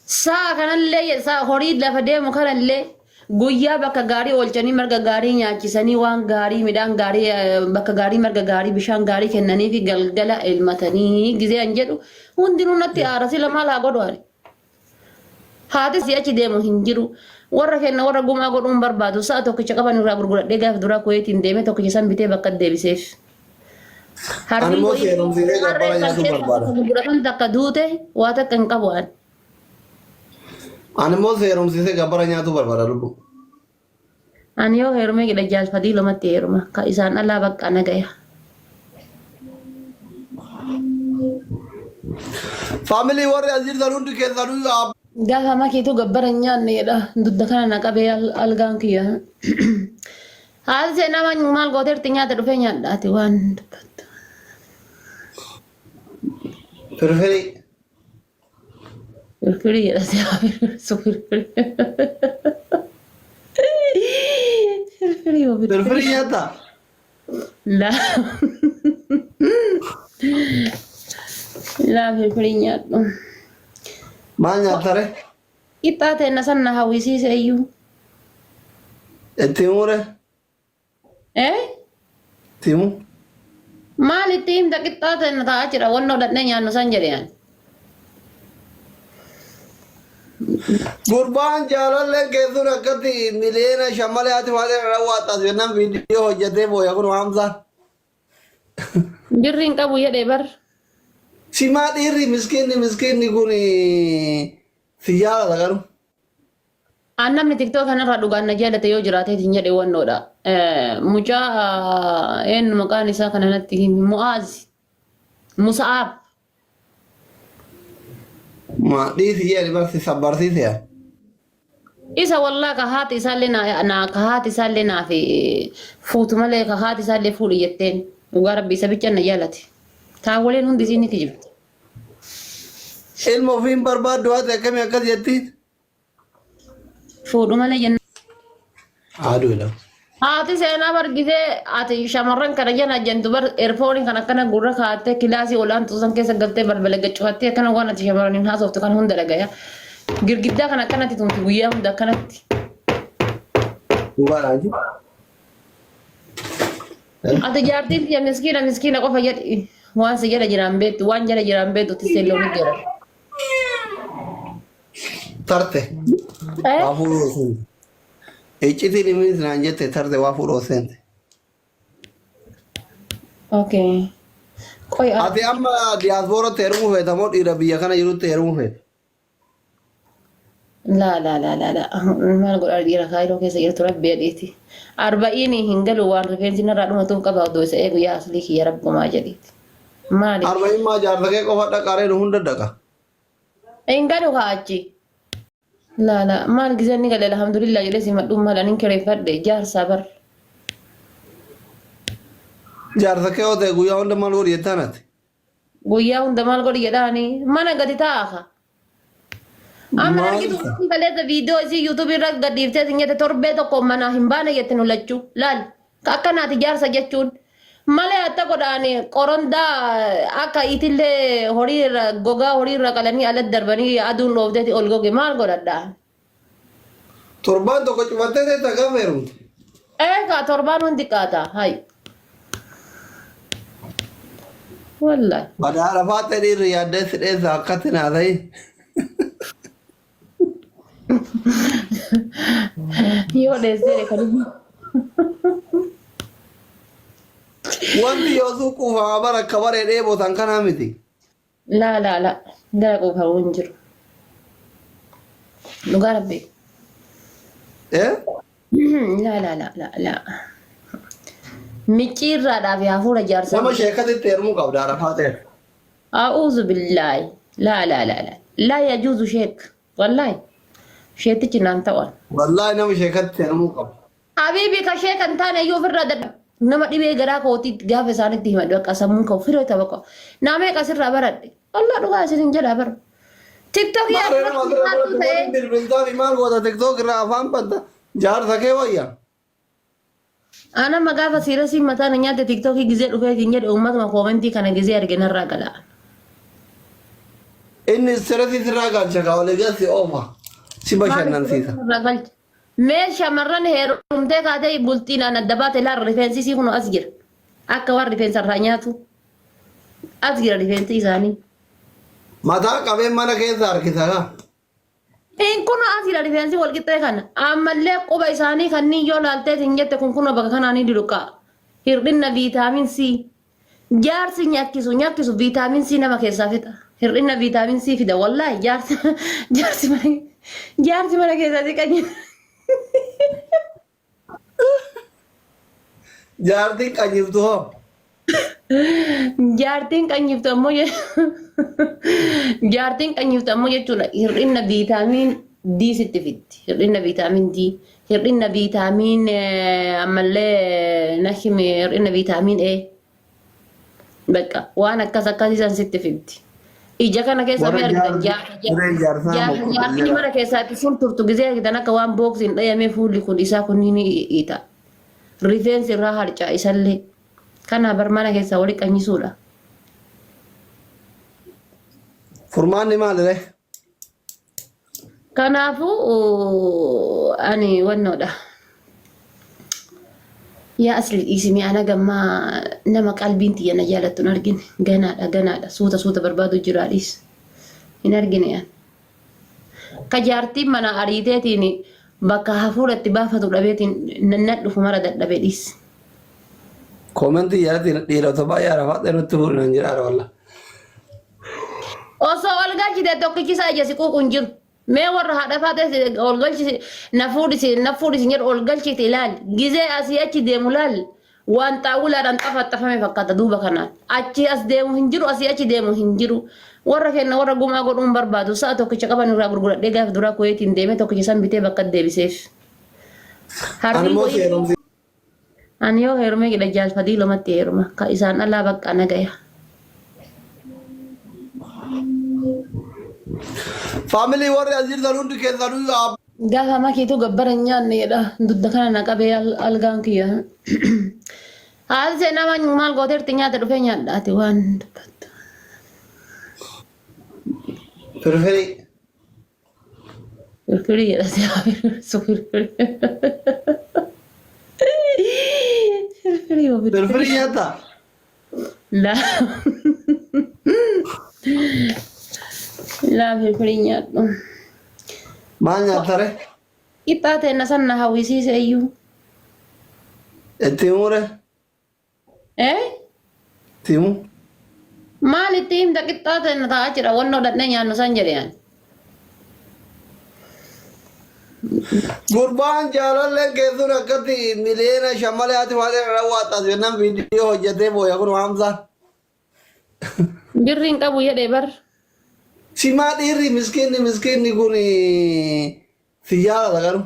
Sa'a kanallee sa'a horii lafa deemu kanallee guyyaa bakka gaarii oolchanii marga gaarii nyaachisanii waan gaarii midhaan gaarii bakka gaarii marga gaarii bishaan gaarii kennanii fi galgala elmatanii gizee an jedhu hundinuu natti aara sila maal haa godhu ani. Haati si'achi deemu hin jiru. Warra kenna warra gumaa godhuu hin barbaadu. Sa'a tokkicha qaban irraa gurguradhee gaafa duraa Kuweetiin deemee tokkicha san bitee bakka deebiseef. Ani Harriin immoo wayii seeromsiisee gabbara harreen kan nyaatuu keessaa barbaada. takka gurguratan takka duute waa takka hin qabu ani. Ani immoo seeromsiisee gabbara nyaatuu barbaada lubbu. Ani yoo heerumee jedhe jaal Fadiilumatti heeruma. Ka isaan alaa bakka nagaya. Faamilii warri as jirtan hundi keessanuu yaa Gaafa makiitu gabbara hin nyaanne jedha. Dudda kana na qabee algaan kiyya. Haati seenaa maal gooteerti nyaata dhufee nyaadha ati waan dubbattu. Firfirii. Firfirii jedha si haa firfirsu firfirii. Firfirii moo Firfirii firfirii? nyaattaa? Laa. Laa firfirii nyaadhu. Maal nyaattare? Qixxaa ta'e na san na hawwisiise iyyuu. Itti himure? Eh? Itti himu? Maal itti himta qixxaa ta'e na taa'aa jira wannoo dhaqnee nyaannu san jedhe ani. Gurbaan jaalalleen keessuun akkatti miliyoona 5 malee haati maatii irra raawwaataas jennaan viidiyoo hojjetee booya kun Hamzaan. Birri hin qabu jedhe bar. Simaa dhiirri miskiinni miskiinni kun si jaalata garuu. An namni tiktok kanarraa dhugaan na jaalate yoo jiraateet hin jedhe wannoodha. Mucaa eenyu maqaan isaa kana natti himi Mu'aaz Musa'aab. Ma dhiisi jedhi barsi sabbarsiise yaa. Isa wallaa ka haati isaallee naa naa ka haati isaallee naa fi fuutu malee ka haati isaallee fuudhi jetteen dhugaa rabbi isa bichaan na jaalate. Taa waliin hundi isiin ni kijibdi. Ilma ofii hin barbaaddu haati akkamii akkas jettiin? Fuudhu malee jennaan. Haaduu jedhama. Haati seenaa bargisee ati shamarran kana jala jentu bar eerfooniin kan akkana gurra kaa'attee kilaasii olaantuu san keessa galtee balbala gaccufattee akkana waan ati shamarraniin haasoftu kan hunda dhagaya. Girgiddaa kan akkanatti tumti guyyaa hunda akkanatti. Dhugaadhaan jiru. Ati jaartiin tiyya miskiina miskiina qofa jedhi waan si jala jiraan beektu waan jala jiraan beektu tissee loonii jira. Tarte. Eh? Waa fuudhuu seente. Iccitiin iminis naan jette tarte waa fuudhuu seente. Okay. Qoy Ati amma diyaaspooratti heerumuu feeta moo dhiira biyya kana jirutti heerumuu feeta? Laa laa laa laa laa maal godhaa dhiira kaayiroo keessa jirtu rabbi jedhiiti. Arba'iinii hin galu waan rifeensi narraa dhumatuuf qaba odoo isa eegu yaa aslii kiyya rabbumaa jedhiiti. Maali? Arba'iin maa jaarsa kee qofa dhaqaaree nu hunda dhaqa. Hin galu kaa achi. Laa laa maal gizeen ni gale alhamdulillah jedhee simadhuun maal anin kireeffadhe jaarsaa bar. Jaarsa kee yoo ta'e guyyaa hunda maal godhi jettaan ati? Guyyaa hunda maal godhi jedhaani mana gadi taa'a ka. Amma Maal argitu ka? kaleessa viidiyoo isii yuutuubii irra gadhiiftee sin jette torbee tokko manaa hin baane jette nu lachuu laal ka akkanaati jaarsa jechuun malee atta godhaani qorondaa akka itillee horii irra gogaa horii irra qalanii alatti darbanii aduun dhoofteeti ol goge maal godhadhaa. Torbaan tokko cufattee teetta gaafa heerumte. Eegaa torbaan hundi qaata hay. Wallahi. Badaa lafaa dhiirri yaaddee si dheessa akkatti naa ta'in. Yoo dheessee kan Wanti yoosuu kuufamaa bara akka baree dheebotan kanaa miti. Laa laa laa gara quufamuu hin jiru. Dhugaa rabbi. Eh? Laa laa laa laa laa. Micciirraadhaa fi hafuura jaarsaa. Nama sheekatitti heerumuu qabda arafaa ta'e. A'uuzu billaahi. Laa laa laa laa. Laa yajuuzu sheek. Wallaahi. Sheetichi naan ta'an. Wallaahi nama sheekatti heerumuu qabda. Habiibi ka sheeka hin taane iyyuu ofirraa dadhaba. Nama dhibee garaa kootii gaafa isaanitti himadhu akka sammuun koo firee ta'u bakka. Naa meeqa asirraa baradhe. Wallah dhugaa isin hin jedhaa bara. TikTok yaa Maarree nama asirra maaltu barattu ta'e. waliin bilbiltaa fi maal goota tiktook irraa afaan banta jaarsa kee wayya. Ana amma gaafa siirasiin mataa na nyaatte TikTokii gizee dhufee hin jedhe uummatuma koomentii kana gizee arge narraa gala. Inni stressii sirraa galcha kaa olii gad si oofa. Si bashannansiisa. Irraa galcha. Mee shamarran heerumtee kaatee bultiidhaan adda baate laal rifeensi isii kun as jira. Akka waan rifeensa irraa nyaatu. As jira rifeensi isaanii. Mataa qabee mana keessa harkisa kaa. In kun as jira rifeensi wal qixxee kana. Ammallee quba isaanii kanneen yoo laaltee hin jette kun kunoo bakka kanaa ni diluqaa. Hir'inna viitaamin C. Jaarsi nyakkisu nyakkisu viitaamin C nama keessaa fixa. Hir'inna viitaamin C fida wallaahi jaarsi jaarsi mana jaarsi mana keessaa si qanyi. Jaartiin qanyiftu hoo? Jaartiin qanyiftu ammoo jaartiin qanyiftu ammoo jechuudha hir'inna viitaamin D sitti fiddi. Hir'inna viitaamin D, hir'inna viitaamin ammallee na himi hir'inna viitaamin E. Bakka waan akkas akkasii san sitti fiddi. Ija kana keessa Warra mee argitan jaarsi warra jaarsaa jaarsa mokkoo jaartiin jira. mana keessaatti sun turtu gizee argitan akka waan booksiin dhayamee fuulli kun isaa kun ni ita. Rifeensi irraa harca'a isallee. Kana bar mana keessaa wali qanyisuudha. Furmaanni maali ree? Kanaafuu ani wannoodha. Yaa asli dhiisimee ana gammaa nama qalbiin tiyya na jaalattu hin argine. Ganaadha ganaadha suuta suuta barbaadu jiraa dhiis. Hin argine an. Ka jaartiin mana ariiteetiin bakka hafuura itti baafatu dhabeetiin nan dhufu mara dadhabe dhiis. Koomentii jalatti dhiirota baay'ee arafaadha nutti fuudhan hin jedhaa walla. Osoo ol galchite tokkichi isaa ija si quuqu hin jiru. Mee warra haadha faatee ol galchisi na fuudhisi na fuudhisi jedhu ol galchite ilaali. Gizee asii achi deemu laali. Waan xaawulaadhaan xafaxafame fakkaata duuba kanaan. Achi as deemu hin jiru asii achi deemu hin jiru. Warra kenna warra gumaa godhuun barbaadu sa'a tokkicha qaban irraa gurguradhee gaafa duraa kuweetiin deemee tokkicha san bitee bakka deebiseef. Ani Harrii immoo si wayii heerumsi. Ani yoo heerume jedha jaal fadiilomatti heeruma. Ka isaan alaa bakka nagaya. Faamilii warri as jirtan hundi keessanuu yaa Gaafa makiitu gabbara hin nyaanne jedha. Dudda kana na qabee algaan kiyya. Haati seenaa maal gooteerti nyaata dhufee nyaadha ati waan dubbattu. Firfirii. Firfirii jedha si haa firfirsu firfirii. Firfirii moo Firfirii firfirii? nyaattaa? Laa. Laa firfirii nyaadhu. Maal nyaattare? Qixxaa ta'e na san na hawwisiise iyyuu. Itti himure? Eh? Itti himu? Maal itti himta qixxaa ta'e na taa'aa jira wannoo dhaqnee nyaannu san jedhe ani. Gurbaan jaalalleen keessuun akkatti miliyoona 5 malee haati maatii irra waaxaas jennaan viidiyoo hojjetee booya kun Hamzaan. Birri hin qabu jedhe bar. Simaa dhiirri miskiinni miskiinni kun si jaalata garuu.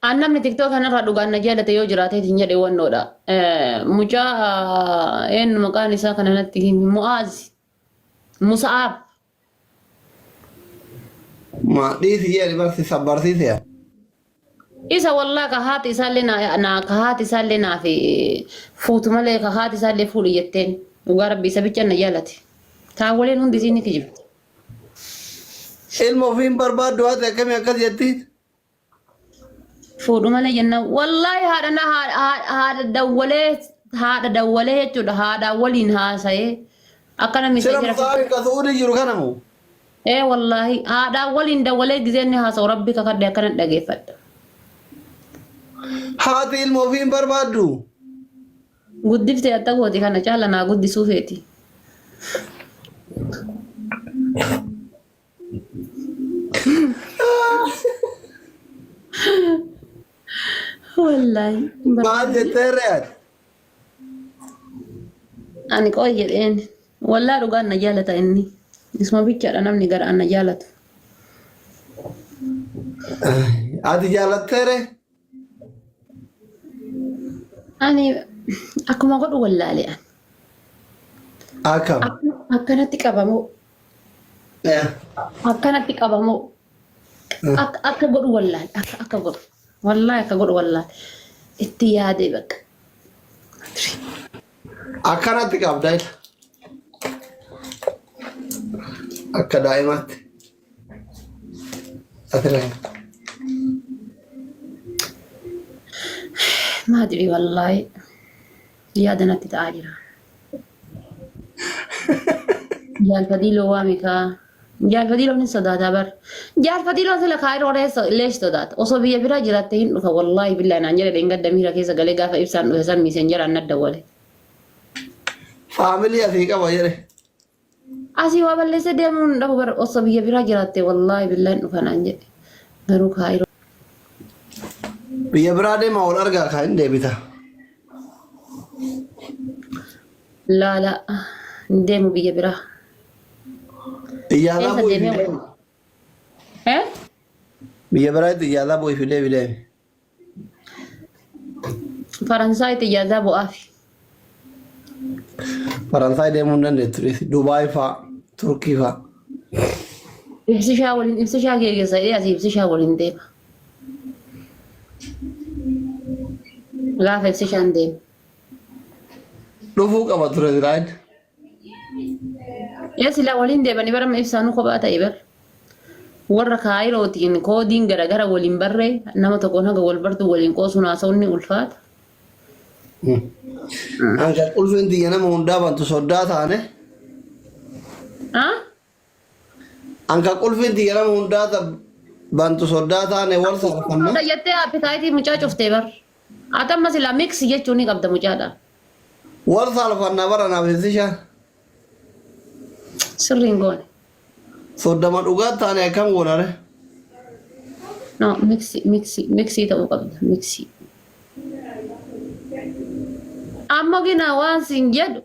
An namni tiktok kanarraa dhugaan na jaalate yoo jiraateetiin jedhe wannoodha. Mucaa eenyu maqaan isaa kana natti himi Mu'aaz Musa'aab. Ma dhiisi jedhi barsiisa barsiise. Isa wallaa ka haati isaallee naa ka haati isaallee naa fi fuutu malee ka haati isaallee fuudhi jetteen dhugaa rabbi isa bicha na jaalate. Taa waliin hundi isii ni kijibdi. Ilma ofii hin barbaaddu haati akkamii akkas jetti? Fuudhu malee jennaan wallaahi haadha na haadha dawwalee haadha dawwalee jechuudha haadha waliin haasa'ee akkana Sila miseejera mucaa ka Su'uudii jiru kana moo? Ee wallaahi haadha waliin dawwalee gizeen ni haasa'u rabbi kakadhe akkana dhageeffadha. Haati ilma ofii hin barbaaddu. Guddiftee atta gooti kana caala naa guddisuu feeti. Wallaahi. Maal jettee re'aati? Ani qoy jedheen. Wallaa dhugaan na jaalata inni. Isuma bichaadha namni gara na jaalatu. Ati jaalattee ree? Ani akkuma godhu wallaale ani. Akkam. Akkanatti qabamoo. Akkanatti qabamoo. Akka akka godhu wallaale akka akka godhu. Wallaahi akka godhu wallaale. Itti yaadee bakka. Akkanatti qabda. Akka daa'imaatti. Ati lafa. Maadri wallaahi yaada natti ta'aa jira. Jaalfadii loo waami kaa. Jaalfadii loon hin sodaataa bar. Jaalfadii loon sila kaayiroo leesh sodaata. Osoo biyya biraa jiraatte hin dhufa wallaahi billaahi naan jedhe dheengadda miira keessa galee gaafa ibsaan dhufe san miisenjaraan na dawwale. Faamilii asii qaba jedhe. Asii waa balleessee deemuu hin dhabu bar osoo biyya biraa jiraatte wallaahi billaahi hin dhufa naan jedhe. Garuu kaayiroo. Biyya biraa deema wal argaa kaa hin deebita. Laala hin deemu biyya biraa. Iyyaasaa Eessa bu'ii deemee fidee. wal. Eh? Biyya biraatti iyyaasaa bu'ii fidee fidee. Faransaay ijaazaa bu'aafi. Faransaay deemuu hin dandeettu. Dubaay faa, Turkii faa. Ibsishaa waliin ibsishaa geeggeessa jedhee asii ibsishaa waliin deema. Gaafa ibsishaan deema. Dhufuu qaba ture Israa'el. Ee silaa waliin deemanii bara amma ibsaanuu kophaa ta'e bar. Warra kaayirootiin koodiin garagara waliin barree nama tokkoon haga wal bartu waliin qoosuun haasa'uun ni ulfaata. Anka qulfiin tiyya nama hundaa bantu soddaa taane. Ah? Anka qulfiin tiyya nama hundaa bantu soddaa taane wal saafanna. Soda jettee appitaayitii mucaa cuftee bar. Ati amma silaa miksi jechuun ni qabda mucaadha. Wal saalfanna bara naaf ibsishaan. Sirriin goone. Soddama dhugaa taane akkam goonare? No, miksi miksi miksii ta'uu qabda miksii. Ammoo gina waan siin jedhu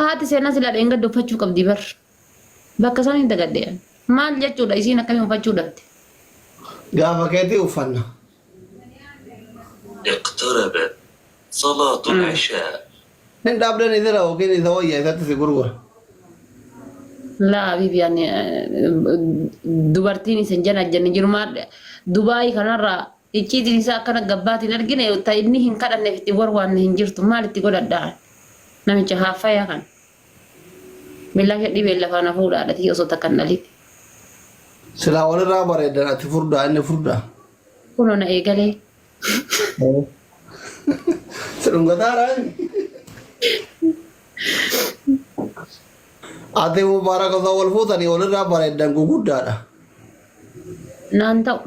haati seenaa silaa dheengadda uffachuu qabdi bar. Bakka isaan hin dagadhe. Maal jechuudha isiin akkamiin uffachuu dhabde? Gaafa keetii uffanna. اقتربت صلاة العشاء. Hin dhaabdan isira yookiin isa wayya isatti si gurgura. Laa habiibi ani dubartiin isin jala janni jiru maal Dubaayii kanarraa icciitiin isaa akkana gabbaatiin argine ta inni hin kadhanneef itti warwaanne hin jirtu maal itti godhadhaa namicha haaffayaa kan millaasha dhibeen lafaa na fuudhaa dhatii osoo takka hin dhalin. Silaa walirraa bareedan ati furdaa inni furdaa. Kunoo na eegalee. Si dhungataaraa inni. Ati Mubaarak osoo wal fuutanii walirraa bareeddan guguddaadha. Naan ta'u.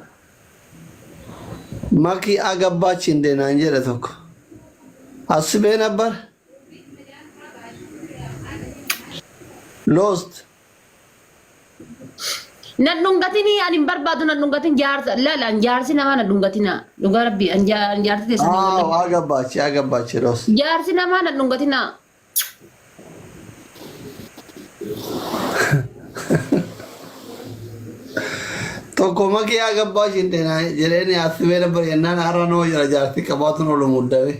Makii agabbaachi indee naan jedhe tokko. Asibee nabbar. Lost. Nan dhungatinii ani hin barbaadu nan dhungatin jaarsa laala an jaarsi namaa nan dhungatina dhugaa rabbii an jaarsi teessanii Aaw wallaahi. agabbaachi agabbaachi lost. Jaarsi namaa nan dhungatina. Tokko makii agabbaachi indee naan jedheen asibee nabbar jennaan har'a noo jira jaarsi qabaatuun olu muddame.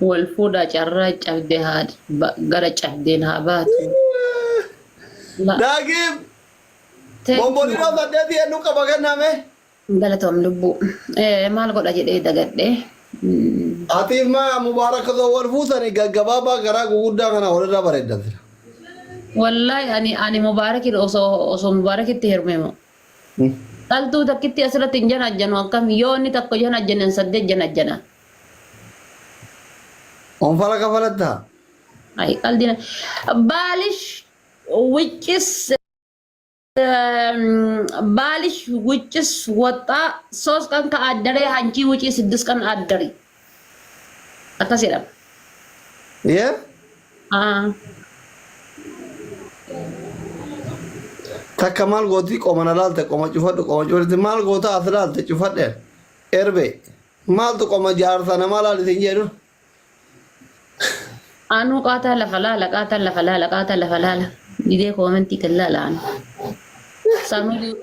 Wal fuudhaa carraa cabde haa gara cabdeen haa baatu. La- Daagim Thank you. bombolino saddeeti eenyu qaba kenname. Galatoom lubbuu. Maal godha jedhee dagadhe. Atiif maa mubaarak osoo wal fuutanii gaggabaabaa garaa guguddaa kana walirraa bareeddan sila. Wallahi ani mubaarakin osoo mubaarakitti heerume moo. Dhaltuu takkitti asirratti hin janajjanu akkam yoo inni tokko janajjane an saddeet janajjana. Onfala kafalattaa? Ay qaldiin baalish wiccis baalish wiccis waxxaa ሶስት ቀን ከአደረ አንቺ ውጪ ስድስት ቀን አደሪ akkas jedhama. Yee? Ah. Takka maal gooti qoma na laalte qoma cufadhu qoma cufadhu maal goota as laalte cufadhe erbe maaltu qoma jaarsa namaa laalite hin jedhu. Anuu qaataa lafa laala qaataa lafa laala qaataa lafa laala didee koomentii kan laala anu. Sanuu